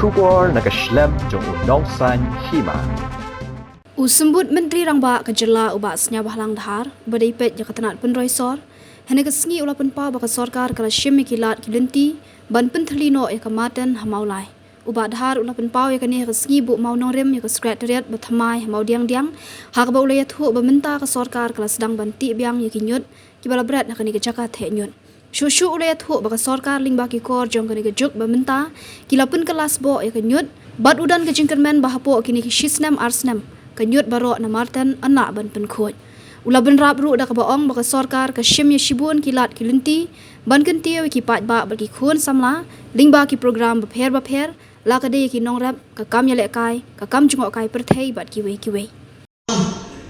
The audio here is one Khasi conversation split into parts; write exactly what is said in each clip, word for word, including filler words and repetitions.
Khubor na ka shlem jong u Nongsaiñ Hima. U Symbud Myntri Rangbah ka Jylla u Bah Sniawbhalang Dhar, uba dei peit ïa ka tnat pynroi sor, hynne ka sngi u la pynpaw ba ka sorkar ka la shim ïa ki lad ki lynti ban pynthylli noh ïa ka Marten ha Mawlai. U Bah Dhar u la pynpaw ïa kane ha ka sngi buh mawnongrim ïa ka Secretariat ba thymmai ha Mawdiangdiang, ha kaba u la ïathuh ba mynta ka sorkar ka la sdang ban tih biang ïa ki ñiut kiba la bret ha kane ka jaka theh ñiut. Shuh shuh u la ïathuh ba ka sorkar lyngba ki kor jong kane ka juk ba mynta ki la pynkylla sboh ïa ka ñiut, bad u don ka jingkyrmen ba hapoh kine ki shisnem arsnem ka ñiut baroh na Marten yn lah ban pynkhuid. U la bynrap ruh da kaba ong ba ka sorkar ka shim ïa shibun ki lad ki lynti ban kyntiew ïa ki paidbah bad ki khun samla lyngba ki program bapher bapher, la ka dei ïa ki nongrep, ka kam ïalehkai, ka kam jngohkai pyrthei bad kiwei kiwei.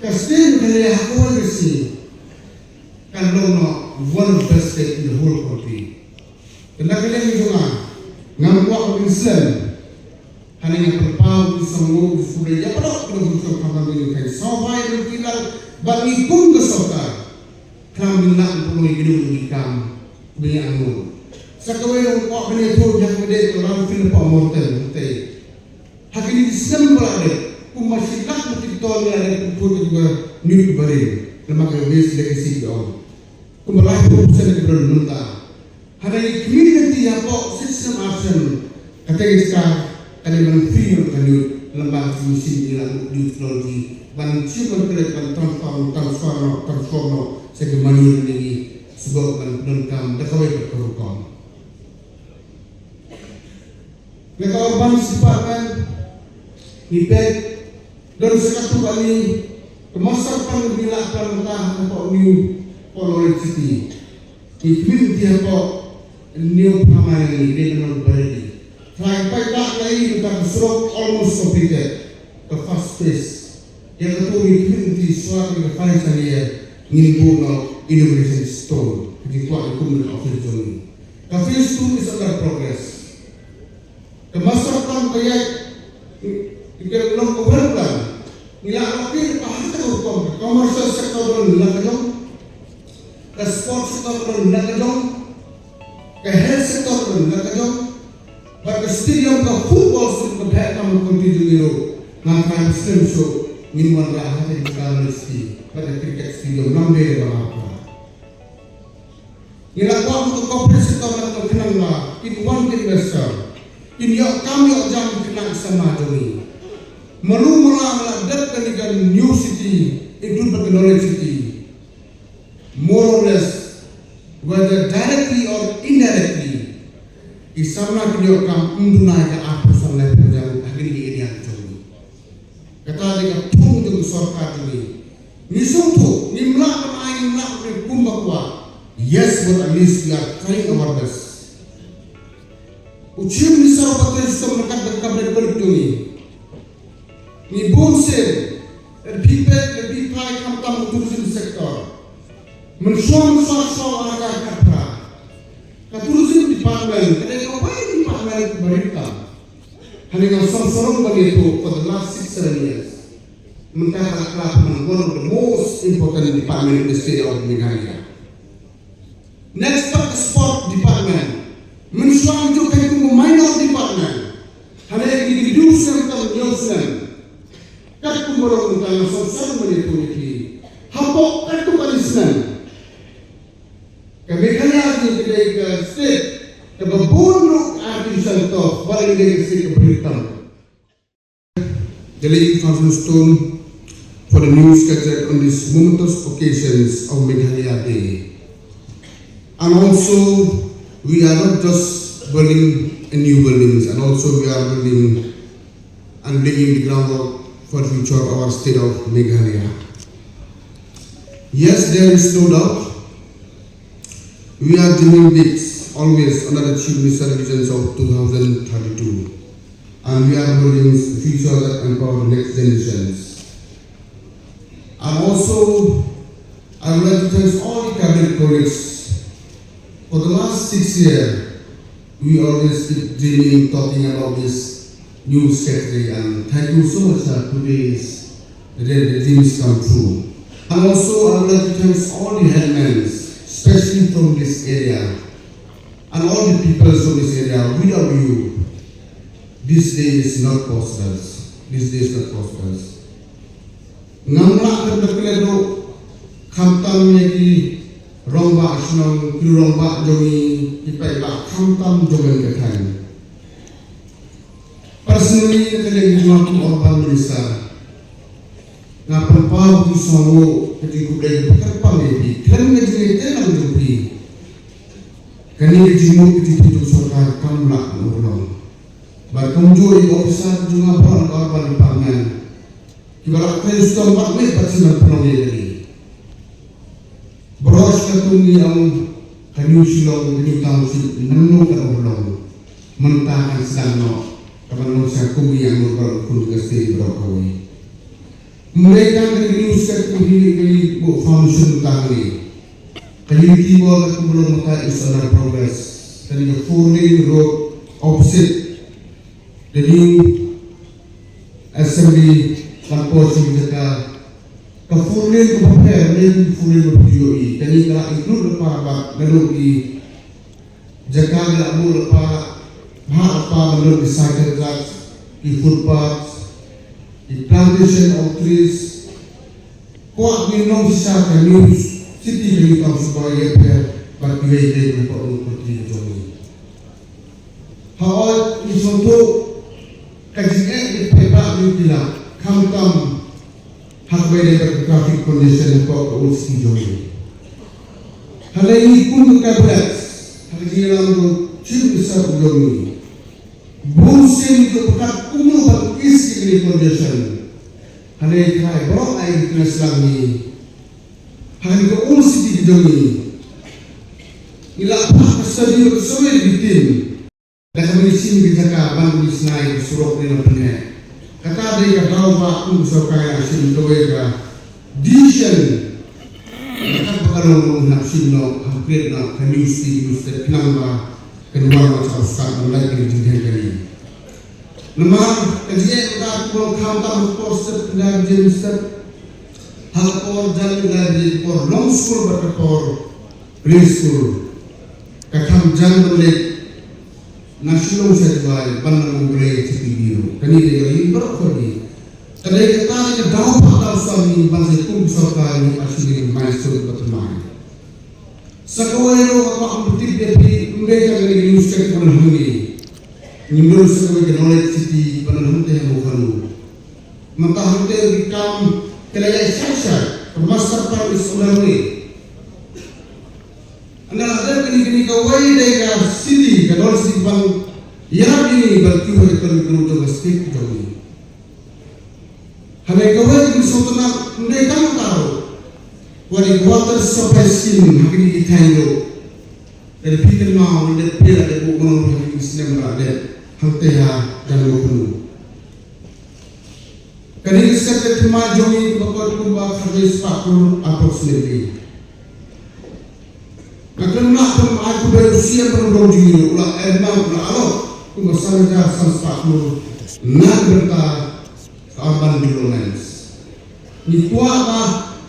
Ka state Meghalaya ha kawei ka sngi kan long noh one of the best state in the whole country. Te na ka liang jong nga, ngam kwah ban slem, hynrei nga pynpaw ïa u Sangwon, ïa u Sangwon, ïa paralok ki nongshong shnong khamtam ïa u Khain Sawbai, ïa u Kilan, bad ngi kum ka sorkar. Khlem ngin lah ban pynlong ïa kino kino ki kam ba ngi angnud. Sa kawei ruh nga kwah ban ïathuh ïa kaba dei ka landfill hapoh Marten, te ha kine ki snem ba la dep, kumba shi lak bad ki ton ngi la dep ban khuid ïa kiba ñiut kiba ring, namar ka waste legacy ki ong. Kumba laiphew percent kiba don mynta. Hynrei ngi khmih lynti hapoh shi snem ar snem, kata ka jaka ka dei ban free noh ka ñiut, lyngba ka machine, ngi la mut new technology ban shim ban create, ban transform, transform noh, transform noh sha ki manure, ne ngi sngewbha ban donkam da kawei ka rukom. Na ka Urban Department, ngi peit, don sa katto katne ka master plan ngi la plan mynta hapoh New, hapoh Knowledge City. Ngi khmih lynti hapoh New Primary, ngi dei ban long ba ready. Trai paidbah, ngi mynta ka surok almost completed, ka first phase. Ïa kata ngi khmih lynti shuwa ka financial year ngin buh noh inauguration stone. Ka jingkwah ïa kum ka office jong ngi. Ka phase two is under progress. Ka master plan ka ïaid, ka long ka well plan. Ngi la allocate ba ha ka rukom ka commercial sector don la ka jong, ka sports sector don la ka jong, ka health sector don la ka jong, bad ka stadium, ka football stadium, ka bheh kam ka country jong ngi ruh. Nga trai ba snem shuh ngin wanrah ha ka University bad ka cricket stadium lambe ba nga. Ngi la kwah ba ka corporate sector lem ka khnang ba kin wan ki investor, kin ïoh kam ïoh jam ki khynnah samla jong ngi. Malu mala ngi la dep kane ka new city, include bad ka knowledge city. More or less, whether directly or indirectly, ki samla kin ïoh kam ym duna ïa ka arphew san laiphew hajar ha kine ki area jong ngi. Kata dei ka thung jong ka sorkar jong ngi. Ngi sngewthuh, ngim lah ban ai, ngim lah ban ai kumba kwah. Yes, but at least we are trying our best. U Chief Minister u pat trei shitom ryngkat bad ka cabinet jong ngi. Ngi bun sien, lada phi peit, lada phi trai khamtam ka tourism sector. Mynshuwa, mynshuwa, mynshuwa, ka, ka, ka tourism department ka dei kawei department kaba rit tam. Hynrei nga sngewsarong ban ïathuh for the last six, seven years, mynta ka la kylla pynban one of the most important department in the state of Meghalaya. Next pat ka sport department. Mynshuwa ngi ju kheiñ kum ka minor department. Hynrei ngi reduce snem tang hynñiew snem. Katkum ba long mynta nga sngewsarong ban ïathuh ïa phi. Hapoh katkum ka snem, ka Meghalaya ka dei ka state kaba bun ruh artificial turf, ba la dei ka state kaba rit tam. The laying foundation stone for the new structure on this momentous occasions of Meghalaya Day. And also, we are not just building a new buildings, and also we are building and laying the groundwork for the future of our state of Meghalaya. Yes, there is no doubt. We are dreaming big, always under the Chief Minister visions of two thousand thirty-two. And we are building the future that empower the next generations. And also, I would like to thank all the cabinet colleagues. For the last six years, we always keep dreaming, talking about this new secretary, and thank you so much, sir. Today is the day the dreams come true. And also, I would like to thank all the headmen, especially from this area, and all the people from this area. Without you, This day is not possible. This day is not possible. Ngam lah ban klet ruh khamtam ïa ki rangbah shnong, ki rangbah jong ngi, ki paidbah khamtam jong ngi ka thaiñ. Personally, na ka liang jong nga kum urban minister, nga pynpaw ba ki sngewthuh ka jingkhublei kyrpang ïa phi khlem ka jingïatreilang jong phi. Kane ka jingmut ka jingtip jong sorkar kam lah ban urlong. Bad kumjuh ïa ki officer jong nga baroh na ka urban department kiba la trei shitom bad leh bad sngewthuh pynlong ïa kane. Baroh shi katta ngi ong ka New Shillong, ka New Township, nangno kan urlong. Mynta kan sdang noh, ka ban long sha kum ïa ngi baroh, khun ka state baroh kawei. Mynta kan ka New State ka hi ka hi bu foundation mynta ka hi. Ka Unity Mall ka kumba long mynta is under progress. Kane ka four lane road opposite the new assembly kan poi sha jaka. Ka four lane ka ba pher lane four lane ba pher ïohi. Kane ka la include lypa bad naduh ki jaka ka la buh lypa, bha lypa ban long ki cycle tracks, ki footpaths, ki plantation of trees. Kwah ngin long shisha ka new city, ka new town shisha ïa pher bad kiwei kiwei ki property jong ngi. Hooid, ngi sngewthuh ka jingeh ïa ki paidbah ngi ki la khamtam ha kaba ïadei bad ka traffic congestion hapoh ka old city jong ngi. Hynrei ngi kum ka cabinet ha ka jingïalam jong u Chief Minister jong ngi, bun sien ngi ju pyrkhat kumno ban ease ïa kane ka congestion. Hynrei trai baroh ai ngi kren sdang ngi ha kane ka old city ka jong ngi. Ngi la phah ka study bad ka survey ka team. Da kaba ngi shim ka jaka ban ngi sngew ka surok ne na pynheh. Kata dei ka daw ba kum sorkar ïa shim kawei ka decision. Kata ba ka long long na shim noh, ha create noh ka new city, new state, khnang ba kan wan na ka stad ban lait ka jinghiar kane. Namar ka jingeh ka kum khamtam ha ka por step, khyndai baje mynstep, ha ka por jan, khyndai baje ka por long school bad ka por play school. Ka kham jan ban leit na Shillong sha Jowai ban nang Mawlai sha T V ruh. Kane dei ka ïing baroh kawei. Ka dei kata ka daw ba daw sani ban sa kum sorkar ngi achieve milestone ba thymmai. Sa kawei ruh ka kwah ban tip ïa phi, ym dei ka dei ka new state ban hangne. Ngim don sa kawei ka knowledge city ban hangtei ha Mawkhanu. Mynta hangtei ki kam ki la ïaid shai shai, ka master plan is on the way. Nga la dep kane kane kawei dei ka city, ka don city ban ïarap ïa ngi ban kiew ha ka economic growth jong ka state jong ngi. Hynrei kawei ka jingsngewtynnat, ym dei tang kata ruh, wat ïa ka water supply scheme ha kine ki thaiñ ruh. Lada phi kynmaw, lada phi la dep buh mano ha kine ki snem ba la dep hangtei ha Jangmawkhanu. Kane ka state ka thymmai jong ngi ka kot kumba khatwei spah klur approximately. Nga kynmaw kumba ai kumba u C M Pynrong jong ngi u la ai, u la allot kumba san hajar san spah klur na ka bynta ka urban developments. Ngi kwah ba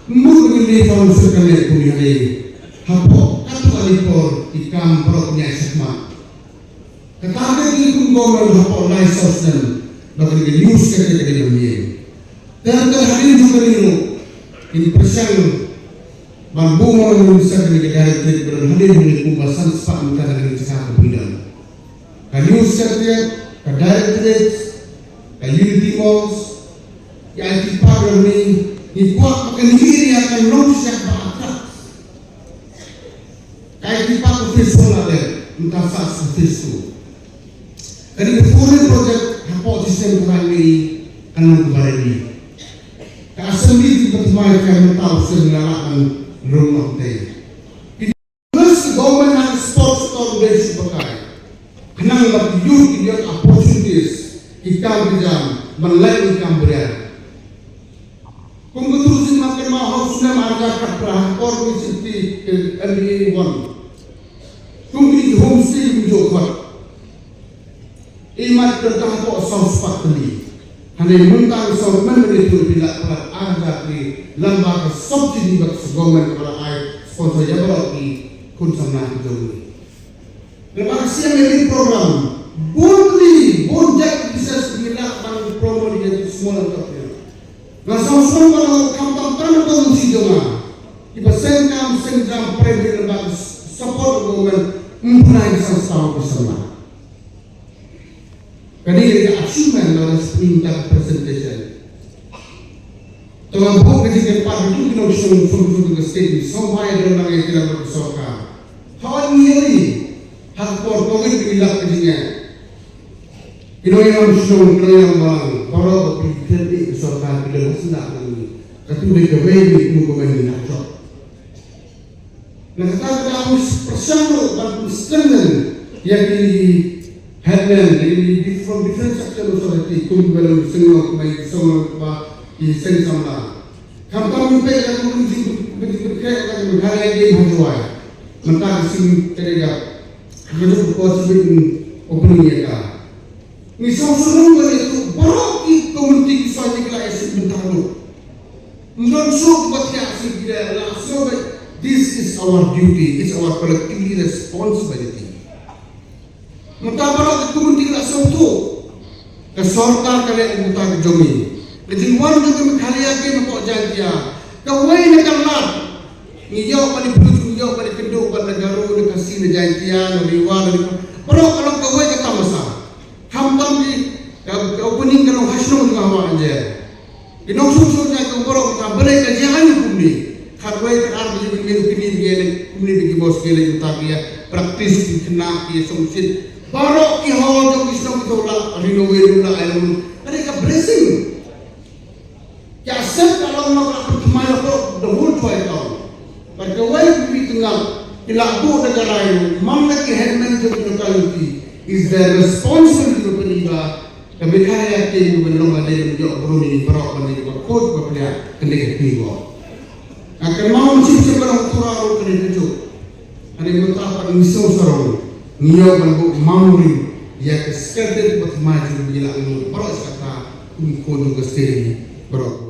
mut ngi leh foundation kane kumne, hapoh katto katne por ki kam baroh ngi ïa shakmat. Ka target ngi kum government hapoh lai saw snem ba ka dei ka new state ka dei ban ïeng. Te hadien jong kane ruh ngi pyrshang ban buh mano mano state ka dei ka directorate ba don hadien jong ngi kumba san spah, mynta ka dei ka jaka ka freedom. Ka new state, ka directorate, ka Unity Mosque, ka I T park, ngi kwah ba kane ka area kan long shisha ba attract. Ka I T park ka phase one la dep, mynta sa ka phase two. Kane ka four lane project hapoh jingïaseng tharai ngi kan long kaba ready. Ka assembly jong ka thymmai ka mynta u seng la lah ban rung noh te. Plus ka government ha ka sports sector dei shu pakai. Khnang ba ki youth ki ïoh opportunities, ki kam ki jam, ban leh ki kam bria. Kum ka tourism market ma ha u snem ar hajar khatphra ha por ki siti, eh, M B A one. Kum ki homestay ki jong khot. Imat ka ta hapoh saw spah tylli. Hynrei mynta ka saw mynta ka tu phi la palat ar hajar tylli lyngba ka subsidy ba ka government ka la ai sponsor ïa baroh ki khun samla ki jong ngi. Lyngba ka C M L A program bun tylli, bun jait Sngewsih ba la kham tam tam ba u si jong nga. Kiba seng kam seng jam prem hi ba support government ym pynai sa sa u samla. Kani ka achievement na spring that presentation. Tengah buh ka jingkyrpad itu kino sung sung sung ka state ni sampai ada orang yang tidak bersoka. Hawan ni hari hak por covid ni lak ka jingkyrpad. Kino yang sung kino yang malang para berpikir ni bersoka bila masih nak ni. Katu dia kawai ni kumkumai ni nak cok. Na kata ka daw pyrshang ruh ban pynstrengthen ïa ki headman, ïa ki different, different section of society, kum ki ba long seng long, ki ba long seng long, ki ba ki seng samla. Khamtam ïa ki ba long jingpyrkhat ka jong ka ïa ki ha Jowai. Mynta ka sing ka dei ka ka jong ka opening ïa ka. Ngi sngewsih ba ïa tu baroh ki community ki sa ki la ïa sih bynta ruh. Ym don shuh ba thiah sih ki la sngewsih ba this is our duty, it's our collectively responsibility. Mynta baroh ki community ki la sngewthuh. Ka sorkar ka leh mynta ka jong ngi. Ka jingwan jong ka Meghalaya ka na pok Jaintia. Kawei na ka lad. Ngi ïoh ban ïa pynlong, ngi ïoh ban ïa kynduh bad na Garo, na Khasi, na Jaintia, na Riwa, na Riwa. Baroh ka long kawei ka tamasa. Khamtam ki, ka, ka opening ka long ha shnong jong nga ha Anjer. Ki nongshong shnong jong nga ki ong baroh ka balei ka jia aïu kumne. Khatwei khatar ba ïa kumne ba ki leh, kumne ba ki bos ki leh mynta ki ïa practice ki khynnah ki ïa shong shin. Baroh ki hall jong ki shnong ki to la renovate la aïu. Ka dei ka blessing. Ïa sep ka long na ka pynthmai la ko the whole Jowai town. Bad kawei ka pynthmai tynga ki la buh da ka rai ruh man la ki headman jong ki locality is their responsibility to pynthmai ba ka Meghalaya ka ïa ban long ba dei ban ïoh brum ïa baroh ban ïa ba khot ba plia ka dei ka pynthmai. Ka kynmaw shim shim ba long tura ruh ka dei ka juk. Hynrei mynta pat ngi sngewsarong ngi ïoh ban buh memory ïa ka skirted ba thymmai jong ngi la ngi baroh shi katta kum ki khun jong ka state baroh.